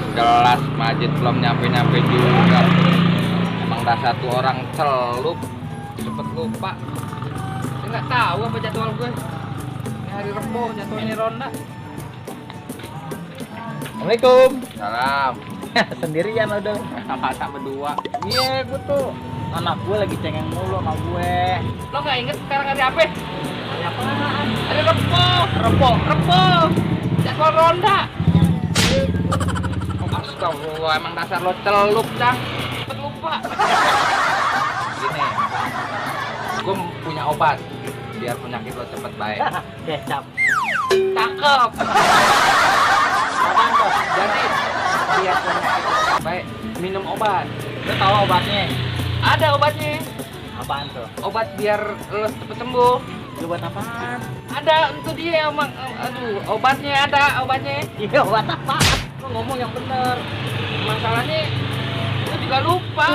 kelas masjid belum nyampe juga. Emang dasar tuh orang celup, cepet lupa. Saya nggak tahu apa jadwal gue. Ini hari Rebo jadwalnya ronda. Assalamualaikum. Salam. Sendirian udah. Masa berdua. Iya, gue tuh anak gue lagi cengeng mulu sama gue. Lo nggak inget sekarang hari apa? Hari apaan? Hari Rebo. Jadwal ronda. Astagfirullah, emang dasar lo celup dah. Cepet lupa. Gini, gue punya obat biar penyakit lo cepet baik. Kecap. Cakep. Apaan tuh? Jadi biar penyakit lo cepet baik, minum obat. Lo tahu obatnya? Ada obatnya. Apaan tuh? Obat biar lo cepet sembuh. Lu buat apaan? Ada, itu dia emang. Aduh, obatnya ada, obatnya. Iya, obat apaan? Lu ngomong yang bener. Masalahnya, gue juga lupa.